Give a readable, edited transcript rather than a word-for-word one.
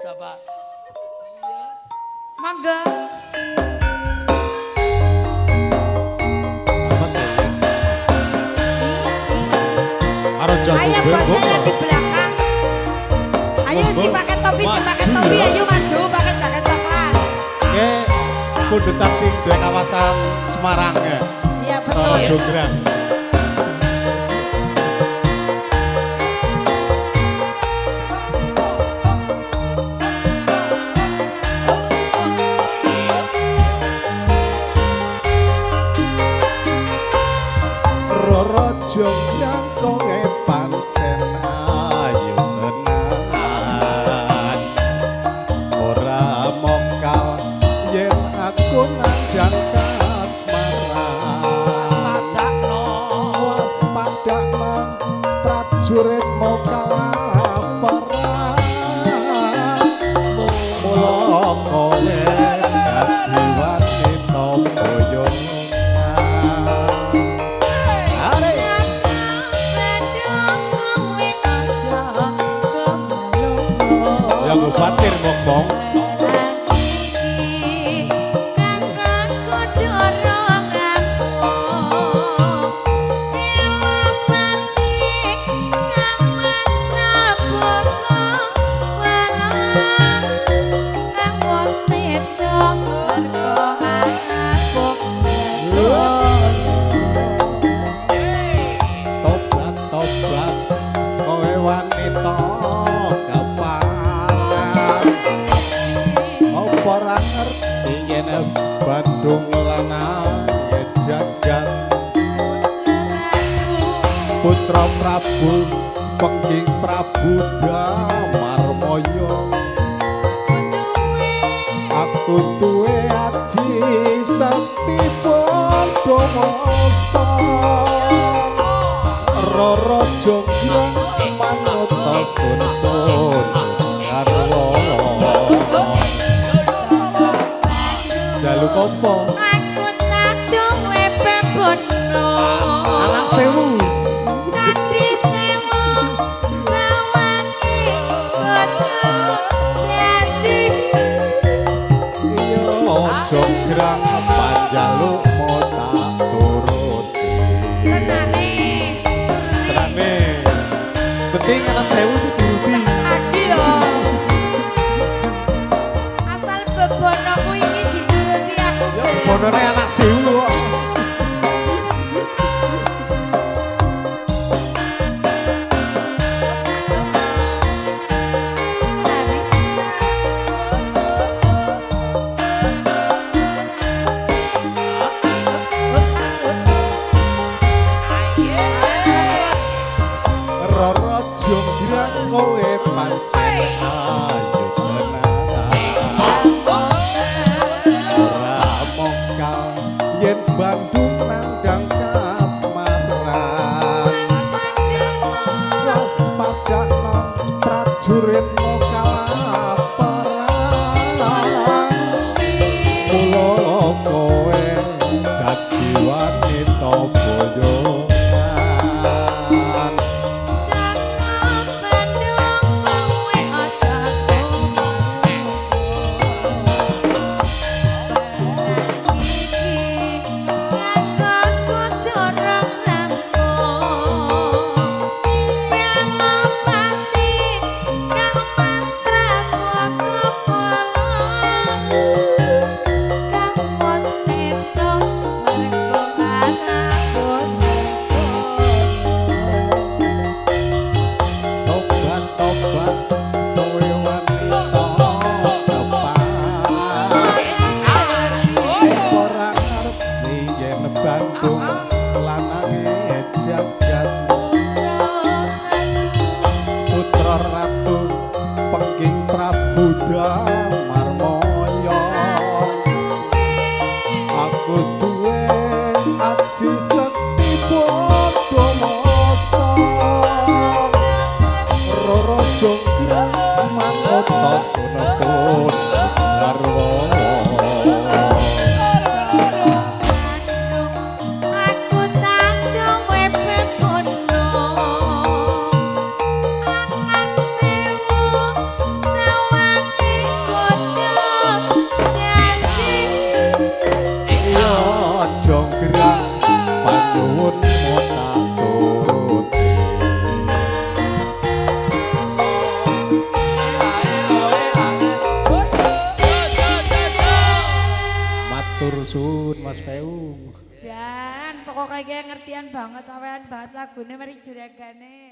Siapa? Iya. Mangga. Ayo bosnya yang di belakang. Ayo si pakai topi, si pakai topi, ayo maju pakai jaket coklat. Oke, pundutan sing duwe kawasan Semarang ya. Iya betul. Jonggrang. Roro Jonggrang kowe pancen ayu tenan. Ora mokal yen aku nandhang kasmaran. Padakno. Waspadakno prajurit kalah perang. Mula kowe dadi wanita boyongan. Ya gue batir bokong. Tobat tobat kowe wanita keparat. Apa ora ngerti yen Bandung lanang jagat. Putra Prabu Pengging Prabu Damarmaya. Aku duwe aji sekti Pandamasa. Roro Jonggrang manut tuntun garwa. Jaluk apa? Aku tak duwe bebono. Anak sewu. Candi sewu sawangi kudu dadi. Iya Jonggrang panjalukmu tak turuti. Tenane. Tenane. Penting anak sewu dituruti. Agi lho. Asal bebonoku iki dituruti aku. Ya bonone anak sewu kok. Roro Jonggrang kowe pancen ayu tenan. Ora mokal yen Bandung nandhang kasmaran. Waspadakno prajurit kalah perang. Mula kowe dadi wanita boyongan. Tobat tobat kowe wanita keparat. Ora ngerti yen Bandung lanange jagat. Putra Ratu Pengging Prabu Damarmaya. Aku duwe aji sekti Pandamasa. Roro Jonggrang manut sunepun garwa. Aku tak duwe bebono. Anak sewu sawangi Matur suwun, Mas Peung. Jan, pokoknya kayak ngertian banget, awean banget lagune mari juragane.